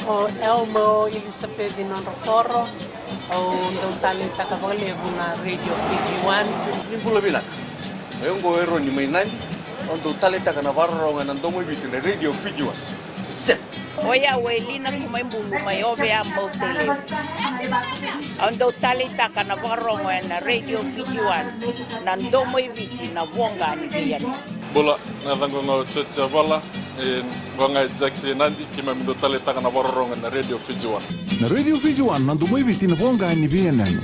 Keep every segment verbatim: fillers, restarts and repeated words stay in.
O Elmo Elisapeci Nodrokoro, au dau taleitaka vakalevu na Radio Fiji One. Ni bula vinaka. O yau oqo o Eroni mai Nadi, au dau taleitaka na vakarorogo ena domo i Viti na Radio Fiji One. Set. O yau o Elina Kumaibulu mai Ovea, Mautelevu. Au dau taleitaka na vakarorogo ena Radio Fiji One, na domo i Viti, na voqa ni veiyanuyanu. Bula, na yacaqu ga o George Avala, e, vaka ga e Jackson Nadi, keimami dau taleitaka na vakarorogo ena Radio Fiji One. Na Radio Fiji One, na domo i Viti, na voqa ni veiyanuyanu.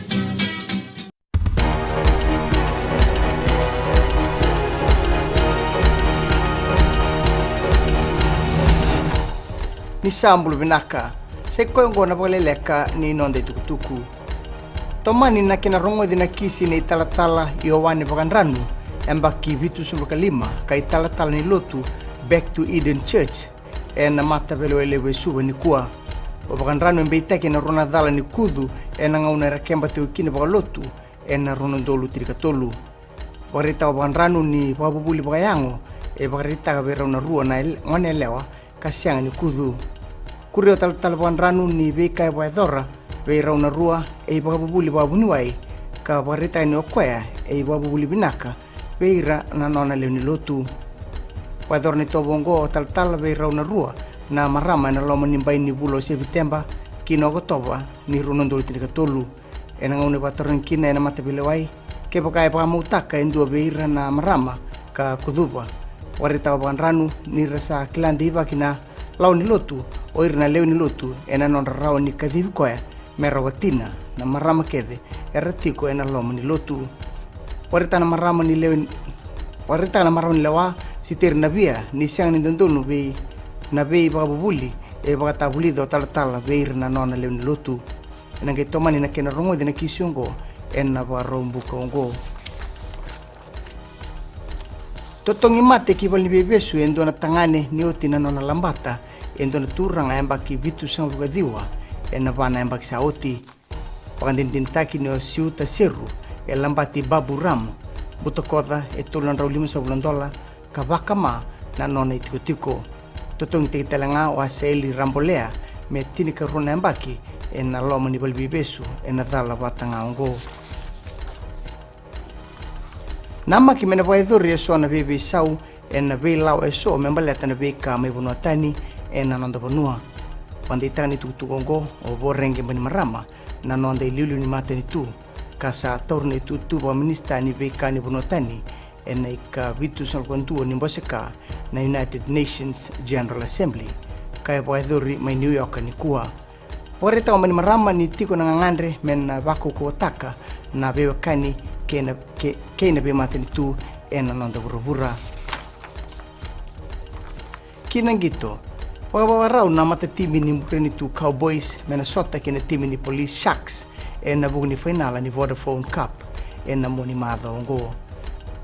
Ni sa bula vinaka. Sa i koya oqo na vakaleleka ni noda itukutuku. Tomani na kena rogoci na kisi ni talatala Ioane Vakadranu, yabaki vitusagavulu ka lima, ka i talatala ni lotu Back to Eden Church, ena mataveilewai levu e Suva nikua. O Vakadranu e beitaki ena rua na cala ni kucu ena gauna era keba tiko kina vakalotu ena rua na udolu tinikatolu. Vakaraitaka o Vakadranu ni vakavuvuli vakayago e vakaraitaka vei rau na rua na ele-, gone yalewa ka sega ni kucu. Kuria o talatala Vakadranu ni veika e vakayacora vei rau na rua e ivakavuvuli vakavuniwai, ka vakaraitaka ni o koya e ivakavuvuli vinaka vei ira na nona lewe ni lotu. Vakayacora na itovo oqo o talatala vei rau na rua na marama ena loma ni bai ni vula o Seviteba ki na Okotova ni rua na udolu tinikatolu. Ena gauna e vakatarogi kina ena mataveilewai kevaka e vakamautaka e dua vei ira na marama ka kucuva, vakaraitaka o Vakadranu ni ra sa kila deivaki na lawa ni lotu o ira na lewe ni lotu ena nodra rawa ni kacivi koya me ra watina na marama kece era tiko ena loma ni lotu. Vakaraitaka na marama ni lewe, vakaraitaka na marama ni lewa, Siteri Navia, ni sega ni dodonu vei na veivakavuvuli e vakatavulica o talatala vei ira na nona lewe ni lotu. Ena qai tomani na kena rogoci na kisi oqo ena Vakaraubuka oqo. Totogi mate ki valeniveivesu e dua na tagane ni oti na nona labata e dua na turaga yabaki vitusagavulu ka ciwa ena va na yabaki sa oti. Vakadinadinataki ni o Siuta Seru e labati Babu Ram, butakoca e tolu na drau limasagavulu na dola, ka vakama na nona itikotiko. Totogitaki tale ga o Asaeli Rabolea me tinikarua na yabaki ena loma ni valeniveivesu ena cala vata ga oqo. Namaki me na vakayacori eso na veiveisau ena veilawa eso me baleta na veika mai vanua tani ena noda vanua. Vakadeitaka na itukutuku oqo o Voreqe Bainimarama, na noda iliuliu ni matanitu, ka sa taura na itutu vakaminisita ni veika ni vanua tani ena ika vitusagavulu ka dua ni bose ka na United Nations General Assembly, ka e vakayacori mai New York nikua. Vakaraitaka o Bainimarama ni tiko na gagadre me na vakaukauwataka na veiwekani kei na, kei, kei na veimatanitu ena noda vuravura. Ki na qito, vakavakarau na matatimi ni Burenitu Cowboys me na sota kei na timi ni Police Sharks ena vuku ni fainala ni Vodafone Cup ena mua ni macawa oqo.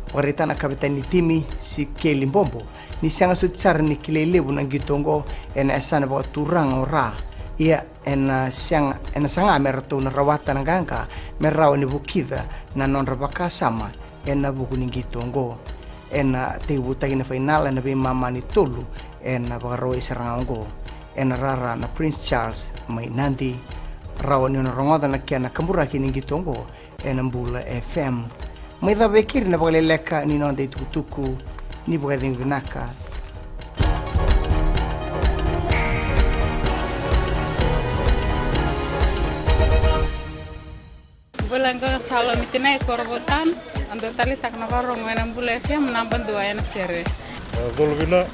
Vakaraitaka na kavetani ni timi, Sikeli Bobo, ni sega soti sara ni kilai levu na qito oqo ena yasana vakaturaga o Ra. Ia ena sega, ena saga me ratou na rawata na qaqa me rawa ni vukica na nodra vakasama ena vuku ni qito oqo. Ena tekivutaki na fainala ena veimama ni tolu ena Vakarauwai sara ga oqo, ena rara na Prince Charles mai Nadi. Rawa ni o na rogoca na kena kaburaki ni qito oqo ena Bula F M. Mai cava e keri na vakaleleka ni noda itukutuku. Ni vakacegu vinaka. Bula, qo na Salomi Tinai, Korovou Town. Au dau taleitaka na vakarorogo ena Bula F M, naba dua ena sere. A, colo vina,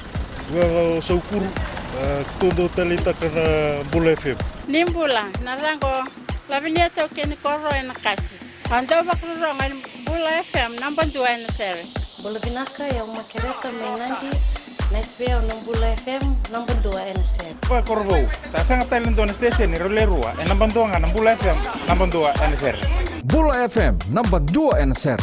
qo o Saukuru, a, keitou dau taleitaka na Bula F M. Ni bula, na yacaqu o Lavinia Taukei ni Koro ena Kasi. Au dau vakarorogo ena Bula F M, naba dua ena sere. Bula vinaka, o yau Makereta mai Nadi, na S V O na Bula F M, naba dua ena sere. Koya Korovou, sa sega tale ni dua na station, rau le rua, e naba dua ga na Bula F M, naba dua ena sere. Bula F M, naba dua ena sere.